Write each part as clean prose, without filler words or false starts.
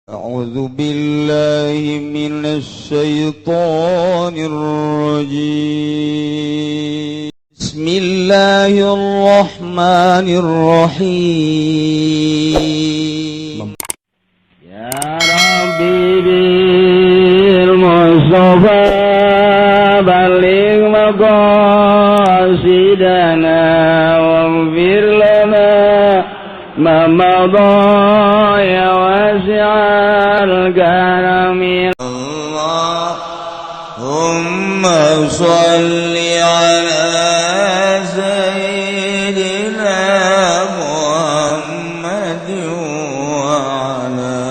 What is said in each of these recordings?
أعوذ بالله من الشيطان الرجيم. بسم الله الرحمن الرحيم. يا ربي بالمصطفى بلغ مقاصدنا واغفر لنا ما مضى يا واسع الكرم. اللهم صل على سيدنا محمد وعلى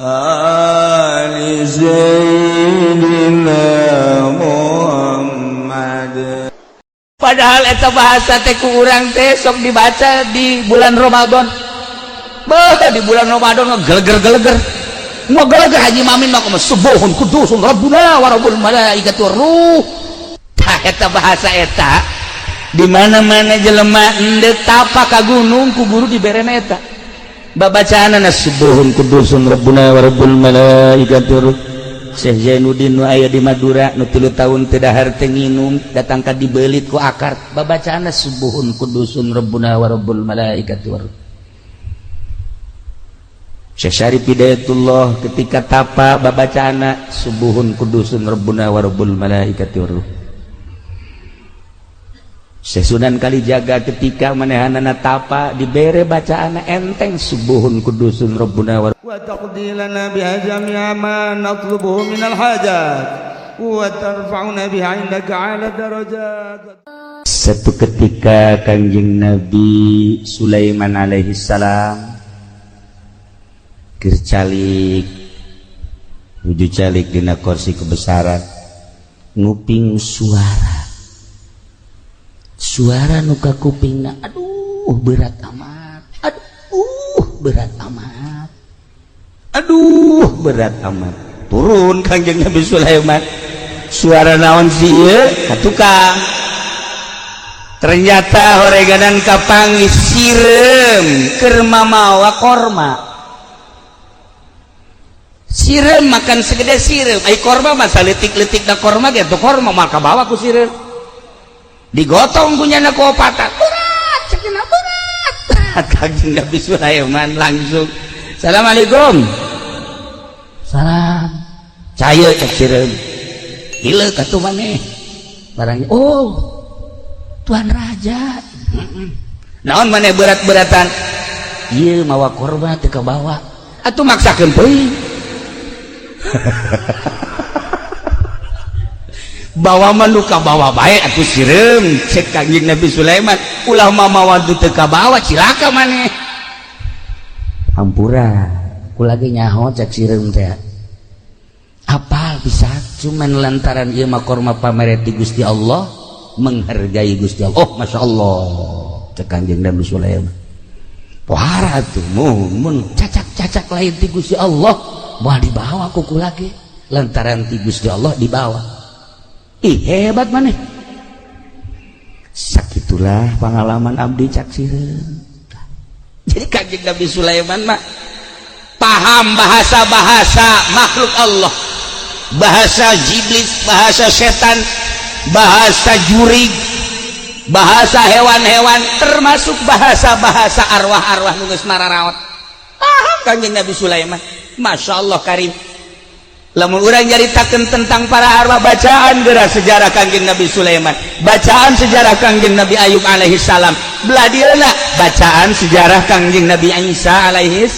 آل سيدنا محمد. Padahal eta bahasa teh ku urang teh sok dibaca di bulan Ramadan. Bah, di bulan Ramadan ngegeleger-geleger. Ngegeleger Haji Mamin mah kumaha, subuhun kudusun rabbuna wa rabbul malaikati ruh. Tah, eta bahasa eta di mana-mana jelema endek tapa ka gunung ku guru diberena eta. Babacaanana subuhun kudusun rabbuna wa rabbul malaikati ruh. Syekh Zainuddin nu aya di Madura, nu 3 tahun teu dahar teu nginum, datang ka dibeulit ku akar, babacaanna subuhun kudusun rabbuna wa rabbul malaikati war. Syekh Syarif Hidayatullah ketika tapa, babacaanna subuhun kudusun rabbuna wa rabbul malaikati war. Syekh Sunan Kalijaga ketika manehanana tapa, dibere bacaanna enteng, subuhun kudusun rabbuna wa وتقضي لنا بها جميع ما نطلبه من الحاجات وترفعنا بها عندك على الدرجات. Satu ketika Kanjeng Nabi Sulaiman alaihi salam keur calik, nuju calik dina kursi kebesaran, nguping suara suara nu kakupingna, aduh, berat amat, aduh, berat amat, aduh, berat amat. Turun Kanjeng Nabi Sulaiman, suara naon sih ieu? Ka tukang ternyata horeganan kapanggih sireum keur mamawa korma. Sireum makan segede sireum, ai korma masa leutik-leutik da korma gitu, korma maka bawa ku sireum, digotong punya ku opatan, berat cekina, berat. Kanjeng Nabi Sulaiman langsung, "Assalamualaikum." "Salam." "Caya," cek sireum. "Gila katuh maneh barangnya." "Oh, tuan raja, naon maneh berat-beratan?" "Ieu mawa korma teu kabawa." "Atuh maksakeun teuing." "Bawa mah nu kabawa bae atuh, sireum," cek Kanjeng Nabi Sulaiman. "Ulah mamawa nu teu kabawa, cilaka maneh." "Hampura, ku lagi nyaho," cek sireum teh. Apal bisa cuman lantaran ieu mah korma pamere ti Gusti Allah, menghargai Gusti Allah. "Oh, Masya Allah," cek Kanjeng Nabi Sulaiman. "Pohara tuh mun cacak-cacak lain ti Gusti Allah moal dibawa kuku lagi, lantaran ti Gusti Allah dibawa. Ih, hebat maneh. Sakitulah pengalaman abdi," cak sireum. Jadi Kanjeng Nabi Sulaiman mah paham bahasa-bahasa makhluk Allah, bahasa iblis, bahasa setan, bahasa jurig, bahasa hewan-hewan, termasuk bahasa-bahasa arwah-arwah nu geus mararaot paham Kanjeng Nabi Sulaiman. Masya Allah karim. Lamun urang nyaritakeun tentang para arwah, bacaan geura sejarah Kanjeng Nabi Sulaiman, bacaan sejarah Kanjeng Nabi Ayub alaihi salam, belah dieuna bacaan sejarah Kanjeng Nabi Isa alaihi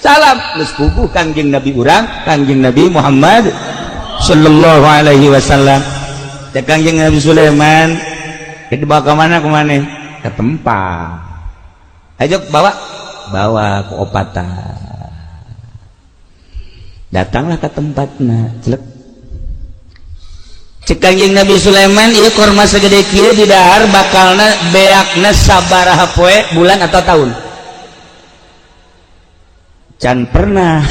salam, geus puguh Kanjeng Nabi urang, Kanjeng Nabi Muhammad sallallahu alaihi wasallam. Cek Kanjeng Nabi Sulaiman, "Dibawa ke mana ke mana?" "Ke tempat." "Ayo bawa." Bawa ke opatan. Datanglah ke tempatnya, celek. Cek Kanjeng Nabi Sulaiman, "Ieu korma segede kieu di dahar bakalna beakna sabaraha poe, bulan atau tahun?" "Can pernah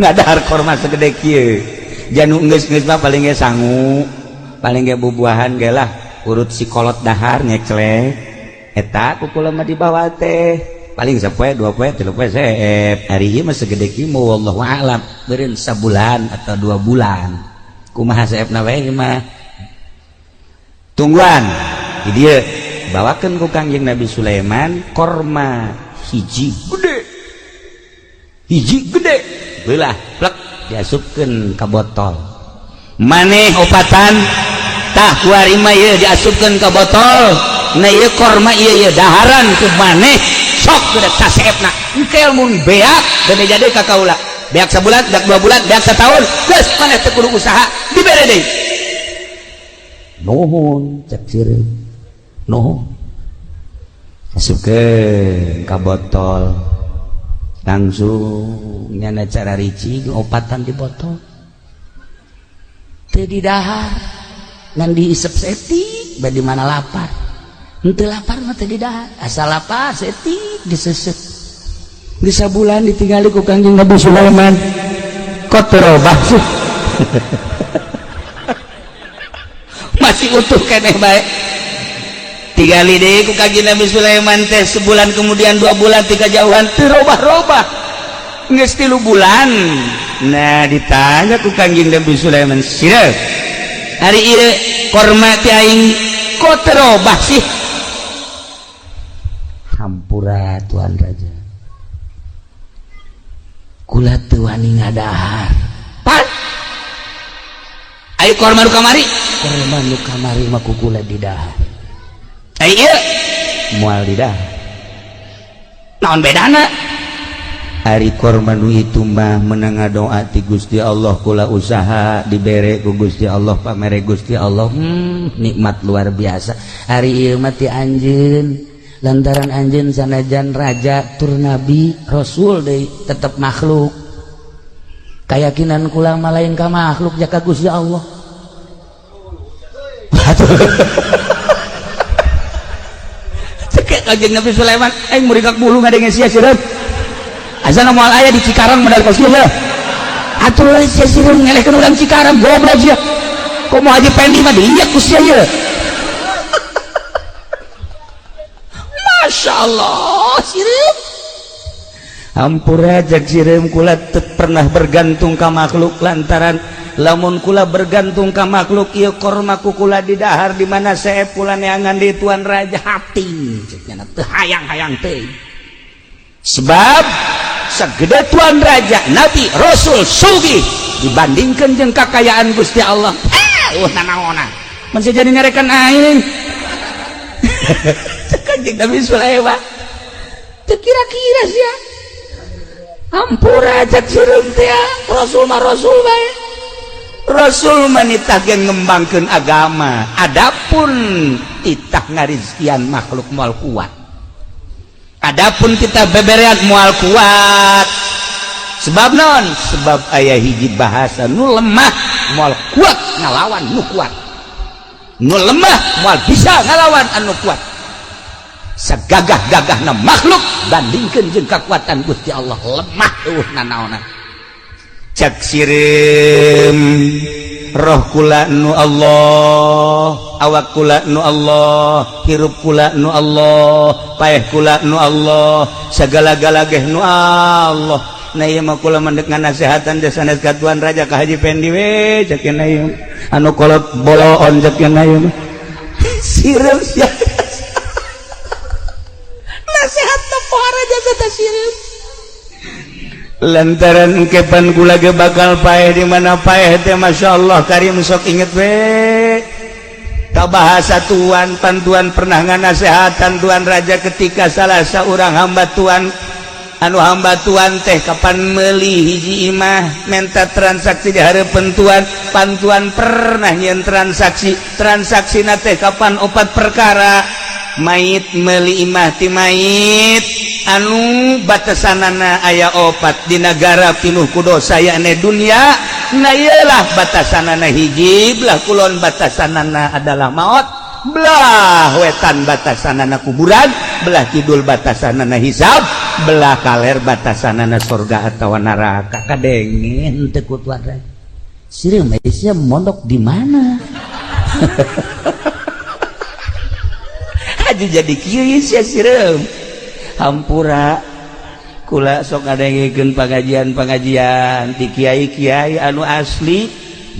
nggak dahar korma segede kieu. Janu geus-geus mah paling ge sangu, paling ge bubuahan ge lah, urut si kolot dahar ngeclek eta ku kula mah dibawa teh." Paling sapoe, 2 poe, 3 poe seep. Hari ieu mah segede kieu, wallahu a'lam, beureun sabulan atau 2 bulan. Kumaha seepna wae mah. Tungguan. Di dieu bawakeun ku Kangjeng Nabi Sulaiman korma hiji gede. Hiji gede. Beulah plek diasupkeun ka botol. Maneh opatan tah kuari mah ieu diasupkeun ka botol. Nah, ieu korma ieu ieu daharan ku maneh, sok gede saseepna. Engke mun beak gede jadi ka kaula. Beak sabulan, beak 2 bulan, beak setahun, geus maneh teu kudu usaha, dibere deui. Nuhun, cek sireum. Nuhun. Asupkeun ka botol. Langsung nyana cara ricing opatan di botol. Teu didahar, ngan diisep setik, bari mana lapar. Henteu lapar mah teu didahar, asal lapar setik diseset. Geus sabulan ditinggali ku Kangjeng Nabi Sulaiman. Kok teu robah sih? Masih utuh keneh bae. Tigali deui ku Kangjeng Nabi Sulaiman teh sebulan kemudian, 2 bulan, tiga jauhan teu robah-robah. Geus 3 bulan. Nah, ditanya ku Kangjeng Nabi Sulaiman, "Sireum. Hari ieu korma ti aing kok teu robah sih?" Hampura, Tuan Raja. Kula teu wani ngadahar. Pan. Ayo korma nu kamari. Korma nu kamari mah ku kula didahar. Ayo ieu moal didahar. Naon bedana? Ari korma nu itu mah menang doa ti Gusti Allah, kula usaha dibere ku Gusti Allah, pamere Gusti Allah, nikmat luar biasa. Ari ieu mah ti anjeun, lantaran anjeun sanajan raja tur nabi rasul deui tetep makhluk. Keyakinan kula mah lain ka makhluk, jaka Gusti Allah. Cek Kanjeng Nabi Sulaiman, aing muringkak bulu ngadenge sia sireum. Azan moal aya di Cikarang modal kos kieu. Atuh sia sireum ngelehkeun urang Cikarang, goblok sia. Komo Haji Pendi mah diieu ku sia ieu. Masya Allah, sireum. Hampura, cek sireum, kula teu pernah bergantung ka makhluk, lantaran lamun kula bergantung ka makhluk, ieu korma ku kula didahar di mana seep kula neangan di Tuan Raja hati cek nya teu hayang-hayang teuing. Sebab segede Tuan Raja, Nabi, Rasul, sugih dibandingkan jeung kakayaan Gusti Allah. Nanaonan. Mun jadi nyarekan aing. Cek Kanjeng Nabi Sulaiman. Teu kira-kira sia. Ampura, cek sireum teh, Rasul mah Rasul bae. Rasul mah nitah ge ngembangkeun agama. Adapun titah ngarizkian makhluk moal kuat. Adapun kita beberean moal kuat. Sebab non? Sebab aya hiji bahasa, nu lemah moal kuat ngalawan nu kuat. Nu lemah moal bisa ngalawan anu kuat. Sagagah-gagahna makhluk bandingkeun jeung kekuatan Gusti Allah, lemah eueuh nanaonan. Cek sireum, roh kula nu Allah, awak kula nu Allah, hirup kula nu Allah, paeh kula nu Allah, segala-gala geh nu Allah. Nah, ieu mah kula mendek nganasehatan teh sanes ka Tuan Raja, ka Haji Pendi we, cek ieu anu kolot boloon, cek ieu mah. Sireum sia. Nasihat teh pohara jasa teh sireum. Lantaran engkepan kula ge bakal paeh, di mana paeh teh Masya Allah karim, sok inget we ka bahasa Tuan. Pantuan pernah nganasehatan Tuan Raja ketika salah seorang hamba Tuan, anu hamba Tuan teh kapan meuli hiji imah, menta transaksi di hareupeun Tuan. Pantuan pernah nyeun transaksi, transaksi teh kapan opat perkara: mayit meuli imah ti mayit anu batasanana aya opat di negara pinuh ku dosa, yakni dunia. Nah, iyalah batasanana hiji belah kulon batasanana adalah maut, belah wetan batasanana kuburan, belah kidul batasanana hisab, belah kaler batasanana surga atau neraka. Kadenge teu ku Tuan Raja? Sireum sia mondok di mana? Haji jadi kieu sia sireum. Hampura kula sok ngadengikeun pengajian-pengajian di kiai-kiai anu asli,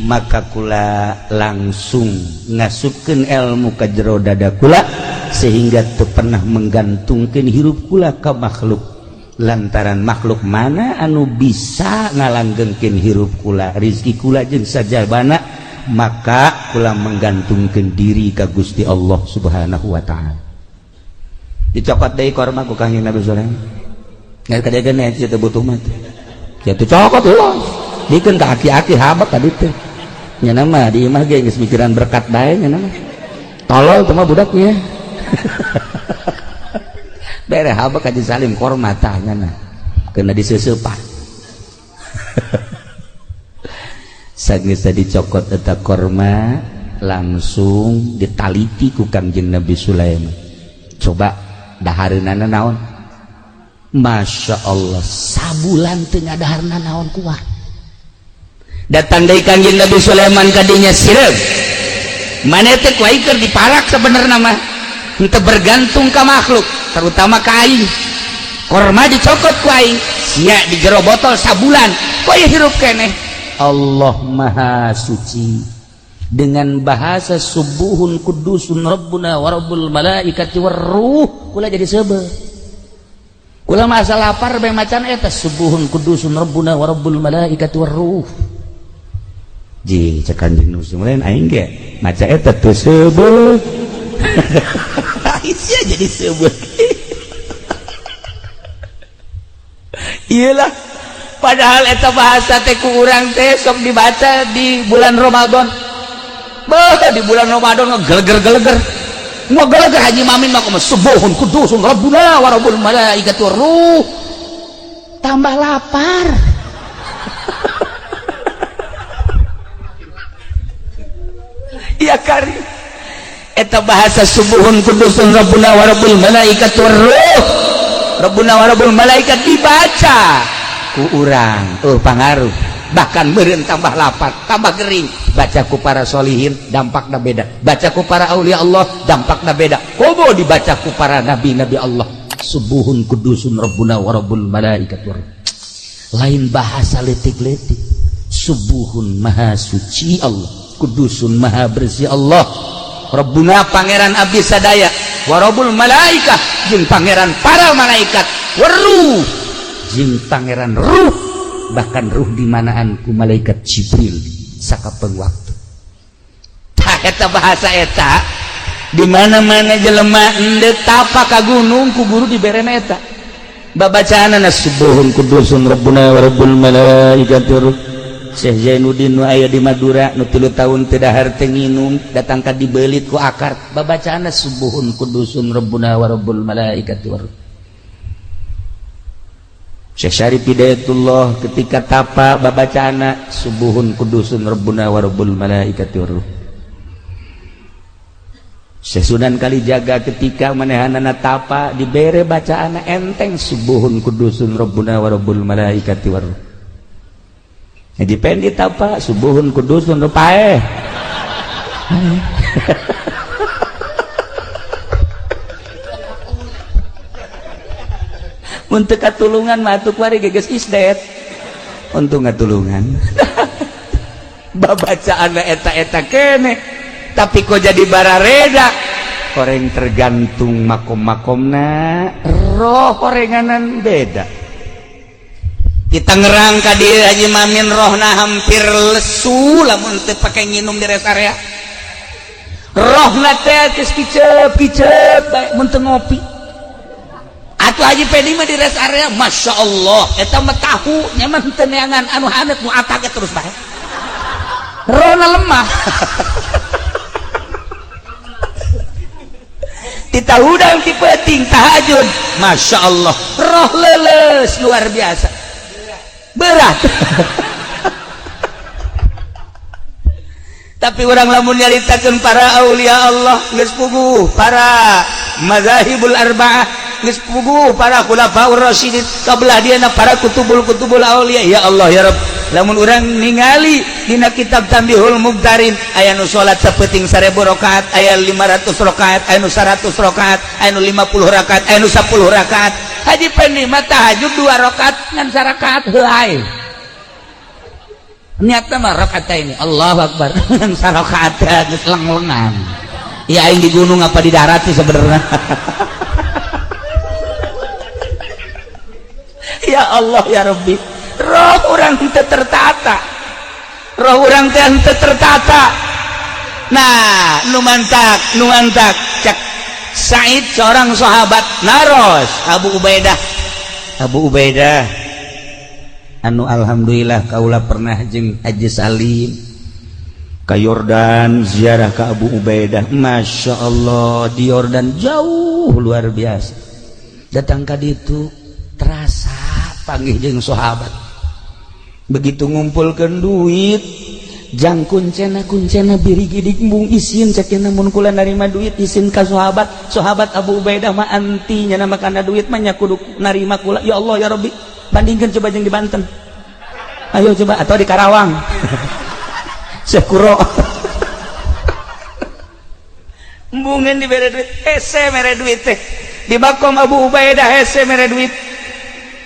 maka kula langsung ngasupkeun ilmu ka jero dada kula sehingga teu pernah menggantungkeun hirup kula ka makhluk, lantaran makhluk mana anu bisa ngalanggengkeun hirup kula, rizki kula jeung sajabana. Maka kula menggantungkeun diri ka Gusti Allah Subhanahu wa taala. Dicokot deui korma ku Kangjeng Nabi Sulaiman. Nggak kadegan ya, teu butuh mah teh. Jatuh cokot ulah. Dikeun ka aki-aki habat tadi teh. Nya mah di imah ge geus mikiran berkat bae nya mah. Tolol teh mah budaknya. Bere habak Haji Salim korma tah nya na. Kena diseuseupah. Sageus dicokot eta korma langsung ditaliti ku Kangjeng Nabi Sulaiman. Coba dahareunana naon? Masya Allah, sabulan teu ngadaharna naon kuat. Datang deui Kangjeng Nabi Sulaiman kadinya, sireum. Maneh teh ku aing keur diparak sebenarna mah. Henteu bergantung ka makhluk, terutama ka aing. Korma dicokot ku aing, sia di jero botol sabulan, kok ieu hirup keneh. Allah Maha Suci dengan bahasa subuhun kudusun rabbuna wa rabbul malaikati warruh, kula jadi seubeuh. Kula masa lapar bae macan eta subuhun kudusun rabbuna wa rabbul malaikati warruh. Ji cek Kanjeng Nabi Sulaiman, aing ge maca eta teu seubeuh. Sia jadi seubeuh. Iyalah, padahal eta bahasa teh ku urang teh sok dibaca di bulan Ramadan. Beuh, di bulan Ramadan ngegeleger-geleger. Ngegeleger Haji Mamin mah kumaha subuhun kudusun rabbuna wa rabbul malaikati ruh. Tambah lapar. Iya kari. Eta bahasa subuhun kudusun rabbuna wa rabbul malaikati ruh. Rabbuna wa rabbul malaikat dibaca ku urang, oh pangaruh. Bahkan meureun tambah lapar, tambah gering. Baca ku para solihin dampakna beda, baca ku para aulia Allah dampakna beda, komo dibaca ku para nabi-nabi Allah. Subuhun kudusun rabbuna wa rabbul malaikat. Lain bahasa letik-letik. Subuhun maha suci Allah, kudusun maha bersih Allah, rabbuna pangeran abdi sadaya, wa rabbul malaikah jeung pangeran para malaikat, waruh jeung pangeran ruh, bahkan ruh dimanaan ku malaikat Jibril sakapeng waktu. Tah eta bahasa eta di mana-mana jelema endek tapa ka gunung ku guru diberena eta. Babacaanana subuhun kudusun rabbuna wa rabbul malaikati. Syekh Zainuddin nu aya di Madura nu 3 tahun teu dahar teu nginum datang ka dibeulit ku akar, babacaanna subuhun kudusun rabbuna wa rabbul malaikati. Syekh Syarif Hidayatullah ketika tapa babacana subuhun kudusun rabbuna wa rabbul malaikati war ruh. Syekh Sunan Kalijaga ketika manehanana tapa dibere bacaana enteng subuhun kudusun rabbuna wa rabbul malaikati war ruh. Haji Pendi tapa subuhun kudusun paeh. Mun teu katulungan mah atuh kuari geus isdet. Untung ngatulungan. Babacaanna eta-eta kene, tapi kok jadi barareda. Koreng tergantung makom-makomna, roh korenganan beda. Di Tangerang ka dieu Haji Mamin rohna hampir lesu lamun teu pake nginum di rest area. Rohna teh geus kicep-kicep bae mun teu ngopi. Atuh Haji Pedi mah di rest area, Masya Allah, eta mah tahu nyaman teu neangan anu hanet nu atak terus bae. Rohna lemah. Ti hudang ti peuting tahajud, Masya Allah, roh leuleus luar biasa. Berat. Tapi orang lamun nyaritakeun para aulia Allah geus puguh, para mazahibul arba'ah geus puguh, para khulafaur rasyidin kabelah dieuna para kutubul-kutubul aulia. Ya Allah ya Rabb, lamun urang ningali dina kitab Tambihul Mubtarin aya nu salat sapeuting 1000 rakaat, aya 500 rakaat, aya nu 100 rakaat, aya nu 50 rakaat, aya nu 10 rakaat. Haji Pendi mah tahajud 2 rakaat ngan sarakaat heulai. Niatna mah rakaat ini Allahu Akbar ngan sarakaat geus leng-lengan. Ya aing di gunung apa di darat sih sebenarnya. Ya Allah ya Rabbi, roh urang teu tertata, roh urang teh teu tertata. Nah, nu mantak cek Said seorang sahabat naros Abu Ubaidah anu alhamdulillah kaula pernah jeung Haji Salim ka Yordan ziarah ka Abu Ubaidah. Masya Allah, di Yordan jauh luar biasa. Datang ka ditu terasa panggih jeung sahabat. Begitu ngumpulkeun duit jang kuncena biri gidik mung isin cek mun kula narima duit isin ka sahabat. Sahabat Abu Ubaidah mah anti nya makana duit mah nya kudu narima kula. Ya Allah ya Rabbi, bandingkan coba jeung di Banten, ayo coba, atau di Karawang. Sekuro embungan dibere duit, hese mere duit teh di bakom Abu Ubaidah, hese mere duit.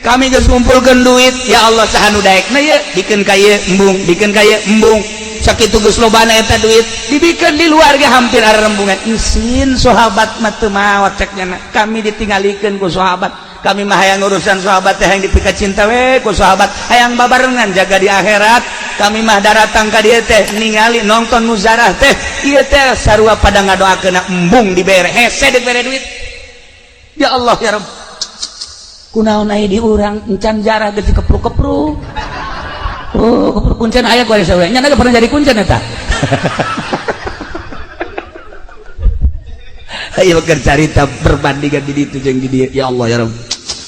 Kami geus ngumpulkeun duit, ya Allah saha nu daekna ye bikeun ka ieu embung, bikeun ka ieu embung. Sakitu geus lobana eta duit dibikeun di luar ge hampir arembungan. Isin sahabat mah teu maot cek nya, kami ditinggalikeun ku sahabat. Kami mah hayang urusan sahabat teh hayang dipika cinta we ku sahabat, hayang babarengan jaga di akhirat. Kami mah daratang ka dieu teh ningali nonton muzarah teh ieu teh sarua pada ngadoakeun embung dibere hese dibere duit. Ya Allah ya Rabb, kunaon aya di urang encan jarah geus kepruk-kepruk. Oh, kepruk kuncen aya ku aya nya pernah jadi kuncen eta. Ayo keur carita perbandingan di ditu jeung di dieu. Ya Allah ya Rabb,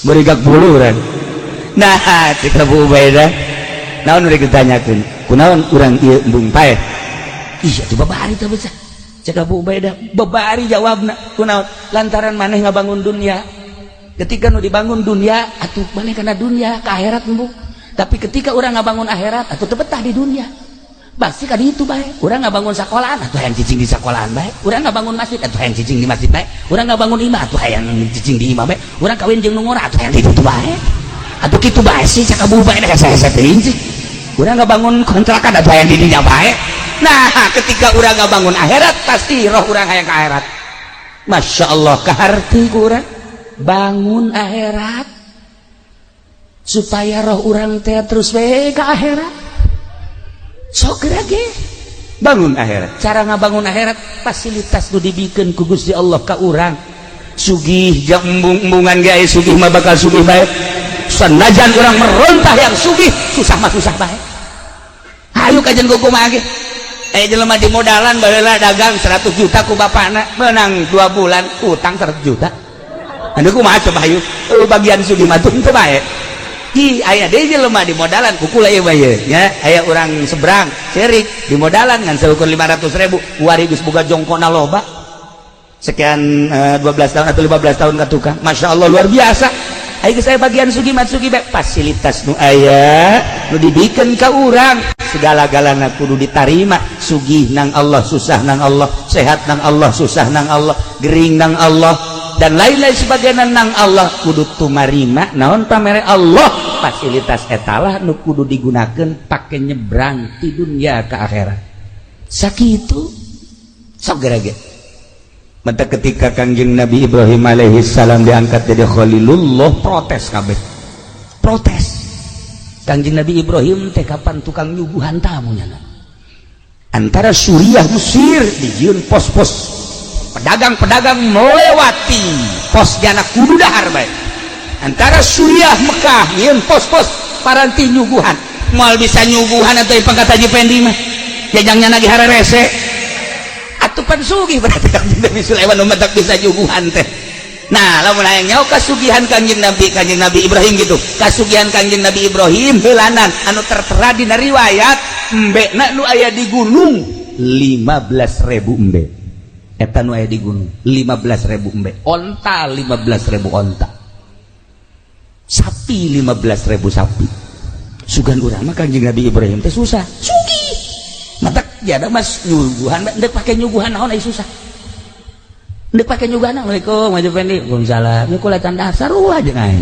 berigak bulu urang. Nah, cek Abu Ubaidah, naon rek ditanyakeun? Kunaon urang ieu embung paeh? Ih, atuh babari teh beucah. Cek Abu Ubaidah, babari jawabna. Kunaon? Lantaran maneh ngabangun dunia. Ketika nu dibangun dunia, atuh maneh kana dunia, ka akhirat embung. Tapi ketika urang ngabangun akhirat, atuh teu betah di dunia. Pasti ka ditu bae. Urang ngabangun sekolahan, atuh hayang cicing di sekolahan bae. Urang ngabangun masjid, atuh hayang cicing di masjid bae. Urang ngabangun imah, atuh hayang cicing di imah bae. Urang kawin jeung nu ngora, atuh hayang di ditu bae. Atuh kitu bae sih cak Abu Ubaidah hese-hese teuing sih. Urang ngabangun kontrakan, atuh hayang di dinya bae. Nah, ketika urang ngabangun akhirat, pasti roh urang hayang ka akhirat. Masya Allah, kaharti ku urang bangun akhirat supaya roh urang teh terus we ka akhirat. Sok ge bangun akhirat. Cara ngabangun akhirat fasilitas nu dibikeun ku Gusti Allah ka urang. Sugih jeung embung-embungan ge aya sugih mah bakal sugih bae. Sanajan urang merontah yang sugih, susah mah susah bae. Hayu kajian kumaha ge. Jelema di modalan baheula dagang 100 juta ku bapakna, menang 2 bulan utang 100 juta. Anu kumaha coba hayu? Bagian sugih mah teu bae. Hi, aya deui jelema di modalan kukula ieu bae nya, aya urang seberang cerik di modalan ngan seukur 500.000, wari geus boga jongkona loba. Sekian 12 tahun atau 15 tahun ka tukang. Masya Allah luar biasa. Ayo saya bagian sugih mat sugih bae fasilitas nu aya nu dibikeun ka urang segala-galana kudu ditarima. Sugih nang Allah, susah nang Allah, sehat nang Allah, susah nang Allah, gering nang Allah, dan lain-lain sebagainya nang Allah, kudu tumarima naon pamere Allah. Fasilitas etalah nu kudu digunakan pake nyebrang ti dunia ke akhirat. Sakitu sok gerege. Mata ketika Kangjeng Nabi Ibrahim alaihi salam diangkat jadi Khalilullah, protes kabeh. Protes. Kangjeng Nabi Ibrahim teh kapan tukang nyuguhan tamunya. Antara Suriah Mesir dijieun pos-pos pedagang-pedagang melewati pos jana kudu dahar bae. Antara Suriah Mekah nyieun pos-pos paranti nyuguhan. Moal bisa nyuguhan atau pangkat Haji Pendi mah. Jajangnya lagi harerese. Atupan sugih berarti Kangjeng Nabi Sulaiman umat tak bisa nyuguhan teh. Nah, lamun hayang nyaho kasugihan Kangjeng Nabi Ibrahim gitu. Kasugihan Kangjeng Nabi Ibrahim heulanan anu tertera dina riwayat embekna nu aya di gunung 15.000 embe. Eta nu aya di gunung 15.000 embe. Onta 15.000 onta. Sapi 15.000 sapi. Sugan urang mah Kangjeng Nabi Ibrahim teh susah. Sugih. Mata jada mas nyuguhan, ndek pake nyuguhan naon ai susah. Ndek pake nyugana, Assalamualaikum Haji Fendi. Waalaikumsalam. Ieu kula can dahar sarua jeung aing.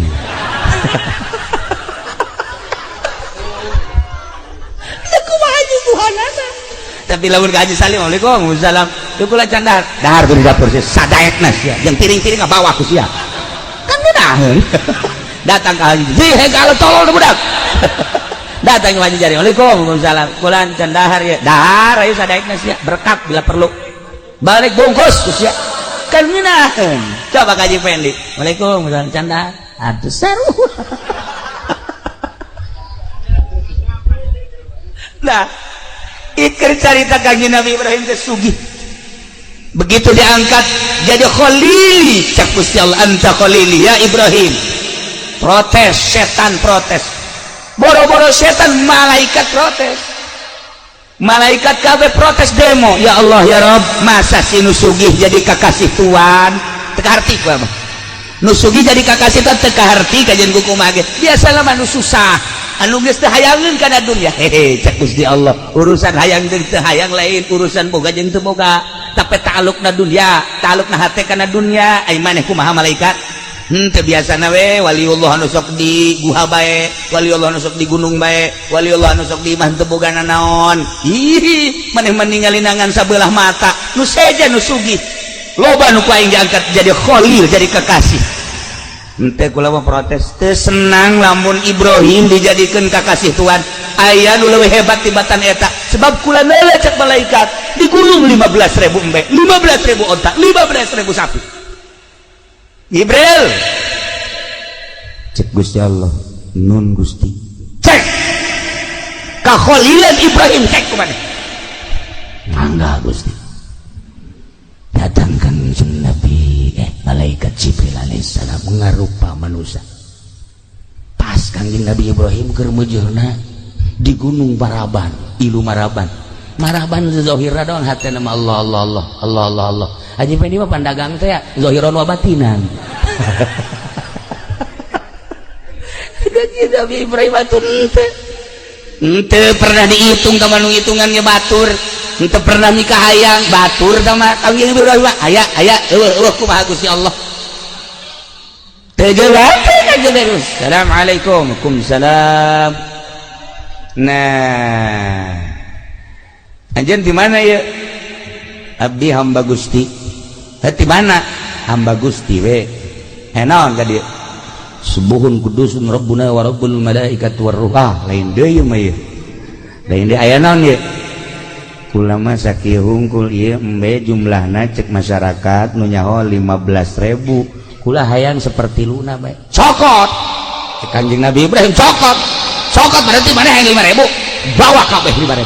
Ya kumaha nyuguhanana. Tapi lamun ka Haji Salim, Waalaikumsalam. Ieu kula can dahar. Dahar di dapur sia sadaekna sia. Jeung piring-piring ngabawa ku sia. Kan ngeunaheun. Datang ka Haji. Hei, kalau tolol budak. Datang ke Haji Jari. Waalaikumsalam. Kula can dahar ya. Dahar ayo sadaekna sia. Berkat bila perlu. Balik bungkus ku sia. Kan ngeunaheun. Coba ka Haji Fendi. Waalaikumsalam can dahar. Atuh seru. Nah, iker carita kanjeng Nabi Ibrahim teh sugih. Begitu diangkat jadi khalili, cak Gusti Allah, anta khalili ya Ibrahim. Protes, setan protes. Boro-boro setan, malaikat protes. Malaikat kabeh protes demo. Ya Allah ya Rob, masa si nu sugih jadi kakasih tuan? Teu kaharti ku mah. Nu sugih jadi kakasih tuan teu kaharti kajian ku kumaha ge. Biasalah mah nu susah. Anu geus teu hayangeun kana dunya. Hehe, cak Gusti Allah, urusan hayang jeung teu hayang lain, urusan boga jeung teu boga. Tapi ta'alluqna dunya, ta'alluqna hate kana dunya. Ai maneh kumaha malaikat? Henteu biasana we waliullah anu sok di guha bae, waliullah anu sok di gunung bae, waliullah anu sok di imah teu boga nanaon. Ih, maneh mah ningali nangan sabelah mata, nu seja nu sugih. Loba nu ku aing diangkat jadi khalil, jadi kekasih. Henteu kula mah protes, teu senang lamun Ibrahim dijadikeun kakasih Tuhan. Aya nu leuwih hebat tibatan eta, sebab kula neuleuh cek malaikat digulung 15.000 embe, 15.000 onta, 15.000 sapi. Jibril cek Gusti Allah, nun Gusti cek kakholilan Ibrahim cek kumaha mangga Gusti. Datangkan Nabi malaikat Jibril alaihissalam ngarupa manusia. Pas Kangjeng Nabi Ibrahim keur meujeuhna di Gunung Baraban, ilu Maraban. Maraban zahirna doang hatena mah Allah Allah Allah Allah Allah Allah. Haji Fendi mah pandagang teh zahiran wa batinan. Kangjeng Nabi Ibrahim atuh henteu pernah dihitung ka manu hitungannya batur. Henteu pernah nikah hayang batur sama Kangjeng Ibrahim aya aya eueuh eueuh kumaha Gusti Allah. Teu jelas Kangjeng Nabi. Assalamualaikum. Waalaikumsalam. Nah, anjeun di mana ya? Abdi hamba Gusti. Di mana? Hamba Gusti we. Naon ka dieu? Subuhun kudusun rabbuna wa rabbul malaikati warruh. Ah, lain deui mah ieu. Lain deui aya naon ieu? Kula mah sakieu hungkul ieu embe jumlahna cek masyarakat nu nyaho 15.000. Kula hayang seperti luna bae. Cokot. Cek Kanjeng Nabi Ibrahim cokot. Cokot berarti mana hayang 5.000? Bawa kabeh 5.000.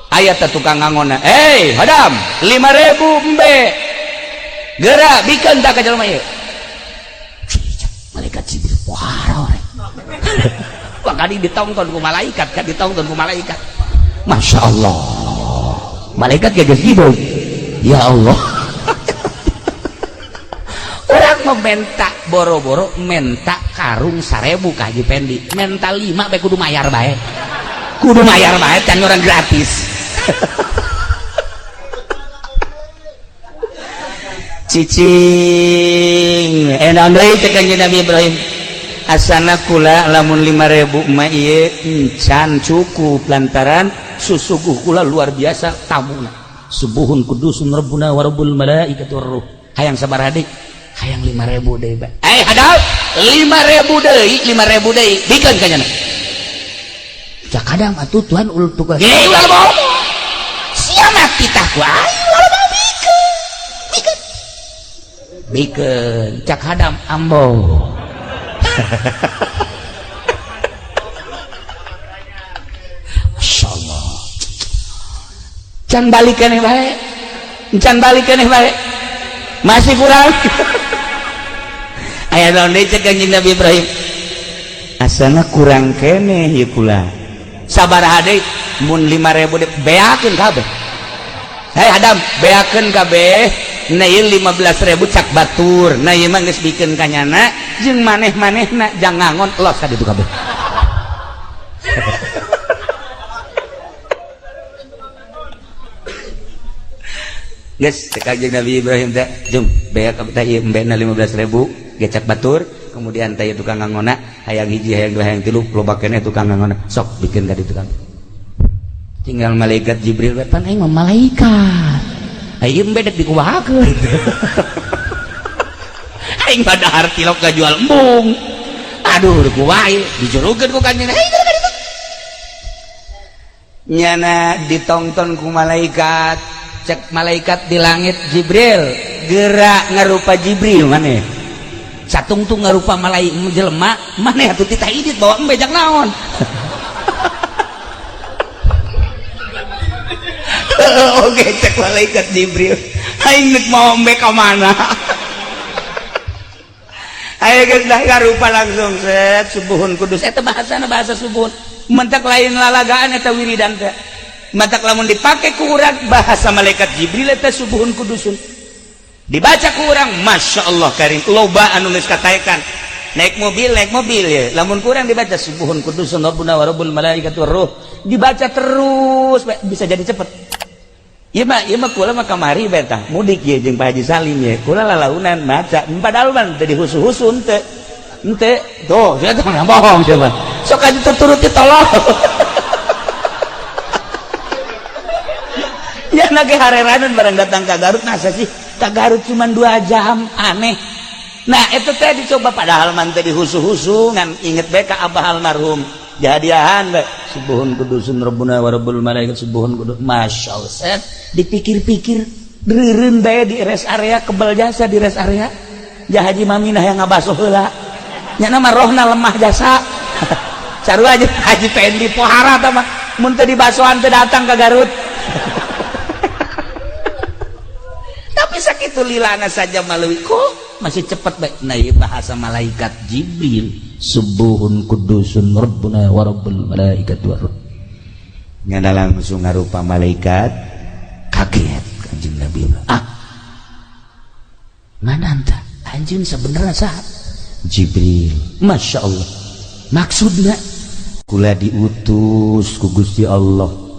Ayat tukang ngangona, "Hey, hadam, 5.000 embe." Gerak bikeun tak ka jelema ieu. Malaikat Jibril pohara orek. Wah, kali ditongton ku malaikat, kan ditongton ku malaikat. Masya Allah. Malaikat geus hidup. Ya Allah. Orang meminta boro-boro menta karung 1.000 ka Haji Fendi. Menta 5 bae kudu mayar bae. Kudu mayar bae kan orang gratis. Cicing enak deui teh Kanjeng Nabi Ibrahim. Asana kula lamun 5.000 mah ieu encan cukup lantaran susuguh kula luar biasa tamuna. Subuhun kudusun rabbuna wa rabbul malaikati warruh. Hayang sabaraha deui? Hayang 5.000 deui bae. Eh hadap 5.000 deui, 5.000 deui bikeun ka nyana. Cak kadang atuh Tuhan ul tukang. Hei ulah bohong. Sia mati tah ku aing ulah bohong bikeun. Bikeun. Bikeun cak hadam ambo. Masya Allah. Can balik keneh bae. Can balik keneh bae. Masih kurang. Aya naon deui cek Kanjeng Nabi Ibrahim. Asana kurang keneh ieu kula. Sabaraha deui mun 5.000 deui beakeun kabeh. Hei Adam, beakeun kabeh. Nah ieu 15.000 cak batur. Nah ieu mah geus bikeun ka nyana jeung maneh-manehna jang ngangon los ka ditu kabeh. Geus cek Kanjeng Nabi Ibrahim teh, jung beak teh ieu embena 15.000 gecak batur, kemudian teh tukang ngangona hayang hiji hayang dua hayang tilu loba keneh tukang ngangona sok bikin ka ditu. Tinggal malaikat Jibril pan aing mah malaikat. Aing embe dek dikumahakeun. Aing mah dahar tilok jual embung. Aduh kumaha ieu dijurukeun ku kanjeng. Nyana ditongton ku malaikat, cek malaikat di langit Jibril gerak ngarupa Jibril maneh satungtung ngarupa malaikat jelema maneh atuh titah idit bawa embe jak naon. Oke cek malaikat Jibril aing nek mau embe ka mana. Ayo geus dah ngarupa langsung set subuhun kudus eta bahasana bahasa subuhun mentak lain lalagaan eta wiridan teh. Matak lamun dipake ku urang bahasa malaikat Jibril eta subuhun kudusun dibaca ku urang Masya Allah karim loba anu geus kataekan naik mobil ya lamun kurang dibaca subuhun kudusun rabbuna wa rabbul malaikati warruh dibaca terus bisa jadi cepet. Ieu mah kula mah kamari beta mudik ye jeung Pak Haji Salim ye kula lalaunan maca padahal mah teu dihusu-husu henteu henteu tuh sia teh bohong sia mah sok aja tuturuti tolong. Ya nage hareranan barang datang ke Garut masa sih ke Garut cuma 2 jam aneh. Nah itu teh dicoba padahal man teh dihusu-husu ngan inget bae ka abah almarhum jadiahan bae subuhun kudusun rabbuna wa rabbul malaikat subuhun kudus masya Allah set dipikir-pikir reureun bae di rest area kebal jasa di rest area ja Haji Maminah yang ngabaso heula nya mah rohna lemah jasa sarua aja Haji Pendi pohara tah mah mun teu dibasoan teu datang ke Garut. Tapi sakitu lilana saja maleuwi kok masih cepet bae. Nah ieu bahasa malaikat Jibril subuhun kudusun rabbuna wa rabbul malaikati war ruh. Nyana langsung ngarupa malaikat kaget Kanjeng Nabi. Ah. Ngananta anjeun sebenarnya saha? Jibril. Masya Allah. Maksudna kula diutus ku Gusti Allah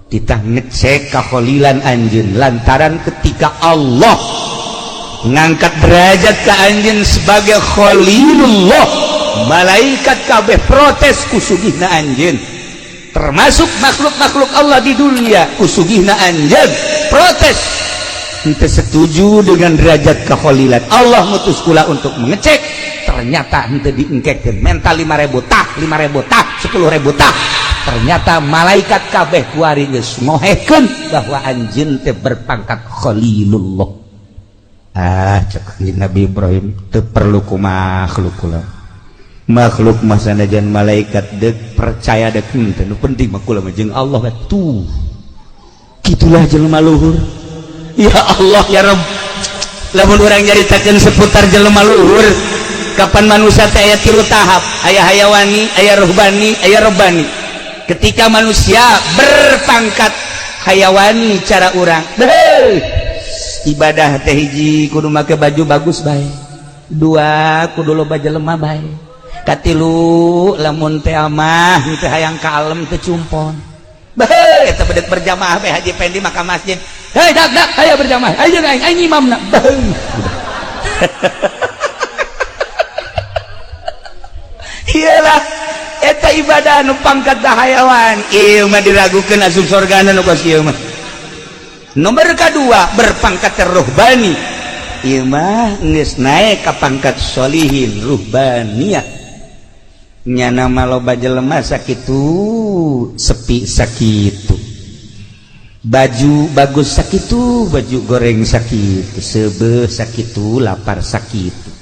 titah ngecek kakholilan anjeun lantaran ketika Allah ngangkat derajat ke anjeun sebagai khalilullah malaikat kabeh protes kusugihna anjeun termasuk makhluk-makhluk Allah di dunia kusugihna anjeun protes henteu setuju dengan derajat kekholilan Allah mutus kula untuk mengecek ternyata henteu diengkekeun mental 5.000 tah 5.000 tah 10.000 tah ternyata malaikat kabeh kuari geus ngohekeun bahwa anjeun teh berpangkat khalilullah. Ah cek Nabi Ibrahim teu perlu ku makhluk kula makhluk mah sanajan malaikat deuk percaya deuk henteu nu penting mah kula mah jeung Allah tuh kitulah jelema luhur. Ya Allah ya Rabb lamun urang nyaritakeun seputar jelema luhur kapan manusia teh aya tilu tahap aya hayawani aya ruhbani aya robbani. Ketika manusia berpangkat hayawani cara urang ibadah teh hiji kudu make baju bagus bae dua kudu loba jelema bae katilu lamun teh mah teh hayang kalem teh cumpon bae eta bedek berjamaah bae Haji Pendi maka masjid hei dak dak ayo berjamaah ayo aing aing imamna beuh. Iyalah eta ibadah nu pangkat hayawan ieu mah diragukeun asup sorgana nu kos ieu mah. Nomor kedua berpangkat ruhbani ieu mah geus naik ka pangkat sholihin ruhbaniyah nyana mah loba jelema sakitu sepi sakitu baju bagus sakitu baju goreng sakitu seubeuh sakitu lapar sakitu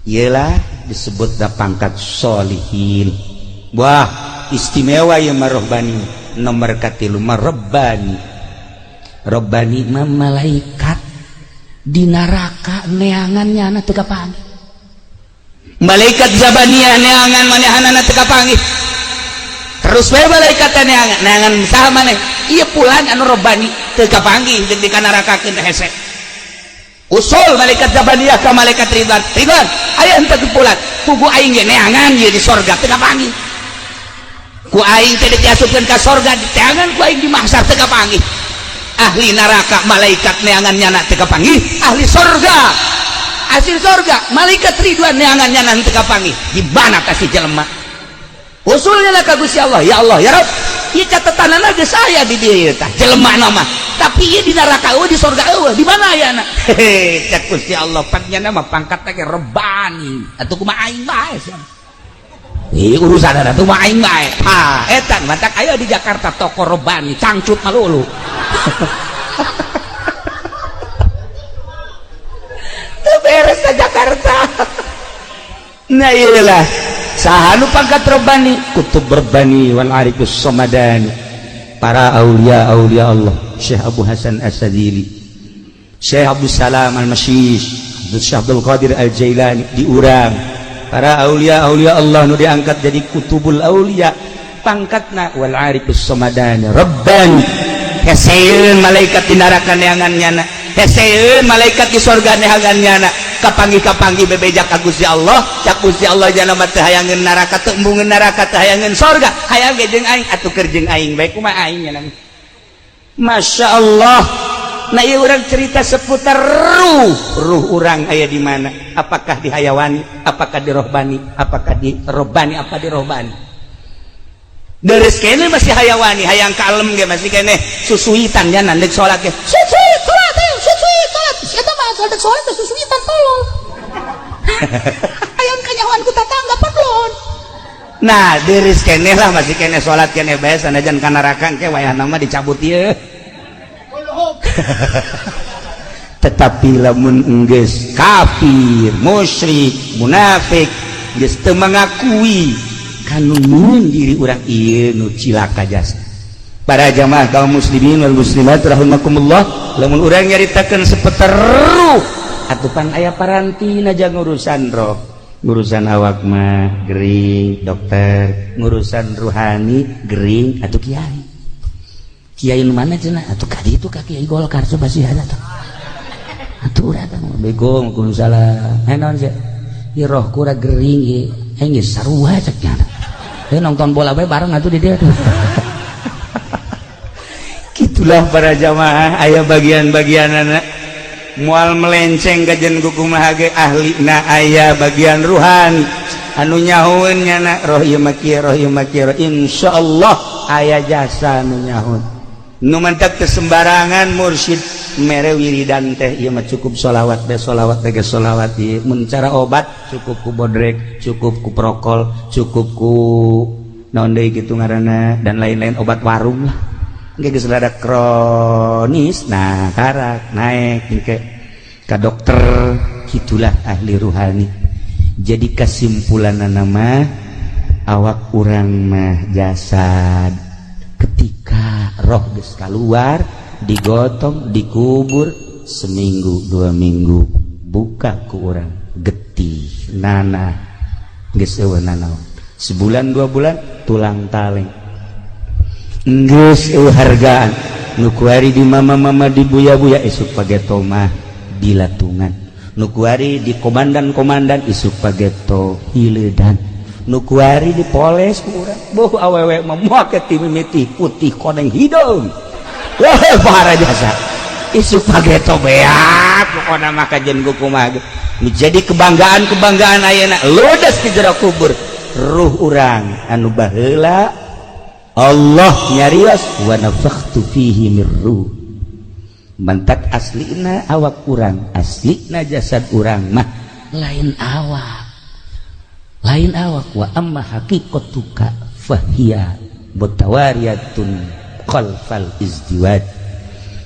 iyalah disebut da pangkat sholihin. Wah istimewa ya marohbani nomor katilu marobbani robbani mah malaikat di neraka neangan nyana teu kapanggih malaikat zabaniyah neangan manehanana teu kapanggih terus we malaikat neangan neangan saha maneh ieu pulan anu robbani teu kapanggih jeung di kanarakakeun teh hese usul malaikat zabaniyah ka malaikat Ridwan Ridwan aya henteu pulan pugu aing ge neangan ieu di sorga teu kapanggih ku aing teh diasupkeun ka sorga diteangan ku aing di mahsyar teu kapanggih. Ahli neraka malaikat neangan nyana teu kapanggih, ahli sorga, hasil sorga malaikat Ridwan neangan nyana teu kapanggih. Di mana kasih jelema? Usulnya lah ka Gusti Allah, ya Allah, ya Rabb, ieu catatanana geus aya di dieu tah jelema nama, tapi ieu di neraka eueuh, di sorga eueuh, di mana ayana? Hehe, cek Gusti Allah, pan nyana mah pangkat teh rebani, atuh kumaha aing bae sia. Ih, urusan ada tuh mah aing bae. Ah, eta matak aya di Jakarta toko robani cangcut malulu. Teu beres ka Jakarta. Nah iyalah, saha nu pangkat robani? Kutub Rabbani wal Arifus Samadani. Para aulia aulia Allah, Syekh Abu Hasan As-Sadili, Syekh Abdul Salam Al-Masyish, Syekh Abdul Qadir Al-Jailani diurang. Para aulia aulia Allah nu diangkat jadi kutubul aulia pangkatna wal arifus samadani rabbani. Heseun malaikat di neraka neangan nyana, heseun malaikat di sorga neangan nyana, kapanggih-kapanggih bebeja ka Gusti Allah. Cak Gusti Allah, jana mah teu hayangeun neraka, teu embungeun neraka, teu hayangeun sorga, hayang ge jeung aing, atuh keur jeung aing bae kumaha aing nya. Masya Allah. Nah, ieu urang cerita seputar ruh. Ruh urang aya di mana? Apakah di hayawani, apakah di rohbani, apakah di robbani, apa di rohbani? Deres kene masih hayawani, hayang kalem ge masih kene susuitan nya nandek salat ge. Susuit salat, susuit salat. Eta mah salat salat susuitan tolong. Hayang kanyahoan ku tatangga padlon. Nah, deres kene lah masih kene salat kene bae sanajan ka neraka ke wayahna mah dicabut ieu. Tetapi lamun enggeus kafir, musyrik, munafik, geus teu mengakui kanu nyieun diri urang ieu nu cilaka jasa. Para jamaah kaum muslimin wal muslimat rahimakumullah, lamun urang nyaritakeun seputar ruh, atuh pan aya parantina jang urusan roh. Ngurusan awak mah gering dokter, ngurusan ruhani gering atuh kiai. Kiai nu mana cenah? Atuh ka ditu ka Kiai Golkar coba sih ada tuh. Atuh urang teh bego kudu salah. Eh naon sih? Ieu roh ku gering ieu. Eh geus sarua cek nya. Eh nonton bola bae bareng atuh di dieu tuh. Gitulah para jamaah, aya bagian-bagianana. Moal melenceng kajen kumaha ge ahlina aya bagian ruhani anu nyahoeun nyana roh ieu mah kieu, roh ieu mah kieu, insyaallah aya jasa nu nyahoeun. Nu mantap kesembarangan mursyid mere wiridan teh ieu mah cukup sholawat be, sholawat be, sholawat ieu mun cara obat cukup ku bodrek, cukup ku prokol, cukup ku naon deui kitu ngaranna dan lain-lain obat warung lah. Engke geus rada kronis nah karak naik engke ka dokter. Gitulah ahli ruhani. Jadi kesimpulanna mah awak urang mah jasad, ketika roh geus keluar digotong dikubur seminggu 2 minggu buka ku urang getih nanah geus eueuh nanaon, sebulan 2 bulan tulang taleng geus eueuh hargaan. Nu kuari di mama-mama di buya-buya isuk pageto mah dilatungan, nu kuari di komandan-komandan isuk pageto hiledan, nu kuari dipoles ku urang boh awewe mah make ti mimiti putih koneng hidung. Wah, para jasa isuk pageto beak pokona mah kajen kumaha jadi kebanggaan-kebanggaan ayeuna ludes di jero kubur. Ruh urang anu baheula Allah nyarios wa nafakhtu fihi mir ruh, mantak aslina awak urang, aslina jasad urang mah lain awak, lain awak. Wa amma haqiqatuka fahiya mutawariyatun khalfal izdiwaj.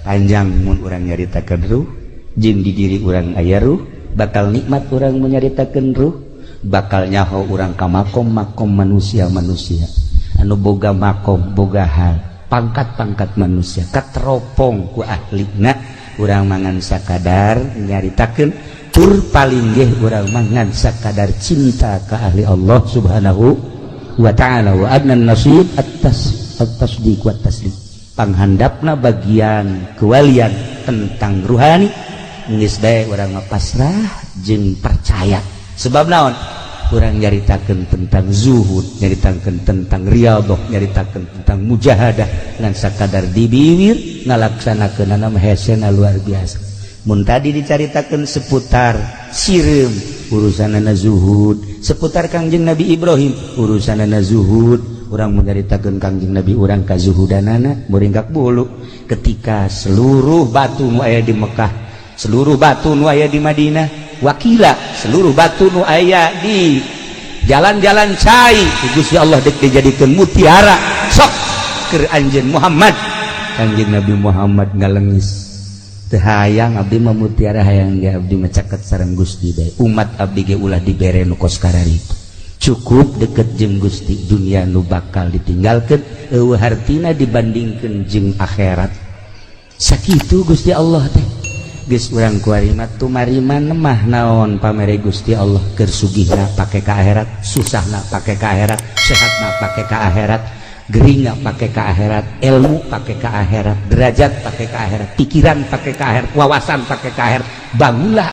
Panjang mun urang nyaritakeun ruh, jeung di diri urang aya ruh, bakal nikmat urang menyaritakeun ruh, bakal nyaho urang ka makom-makom manusia-manusia anu boga makom, boga hal, pangkat-pangkat manusia kateropong ku ahlina. Urang mangan sakadar nyaritakeun tur palinggih urang mangan sakadar cinta ka ahli Allah Subhanahu wa ta'ala. Wa adnan nasib atas at-tasdiq wa taslim, panghandapna bagian kewalian tentang ruhani geus bae urang mah pasrah jeung percaya. Sebab naon? Urang nyaritakeun tentang zuhud, nyaritakeun tentang riyadhah, nyaritakeun tentang mujahadah, ngan sakadar di bibir, ngalaksanakeunana mah hesena luar biasa. Mun tadi dicaritakeun seputar sireum, urusanana zuhud, seputar Kangjeng Nabi Ibrahim, urusanana zuhud. Urang menyaritakeun Kangjeng Nabi urang kazuhudanana muringkak bulu ketika seluruh batu nu aya di Mekah, seluruh batu nu aya di Madinah, wakila seluruh batu nu aya di jalan-jalan cai, Gusti Allah dek dijadikeun mutiara sok keur anjeun Muhammad. Kangjeng Nabi Muhammad ngalengis, "Teu hayang abdi mah mutiara, hayang ge abdi mah caket sareng Gusti bae. Umat abdi ge ulah dibere nu kos kararitu, cukup deket jeung Gusti. Dunia nu bakal ditinggalkeun euweuh hartina dibandingkeun jeung akhirat." Sakitu Gusti Allah teh. Geus urang kuari mah tumariman mah naon pamere Gusti Allah. Keur sugihna pake ka akhirat, susahna pake ka akhirat, sehatna pake ka akhirat, geringna pake ka akhirat, ilmu pake ka akhirat, derajat pake ka akhirat, pikiran pake ka akhirat, wawasan pake ka akhirat. Bangunlah.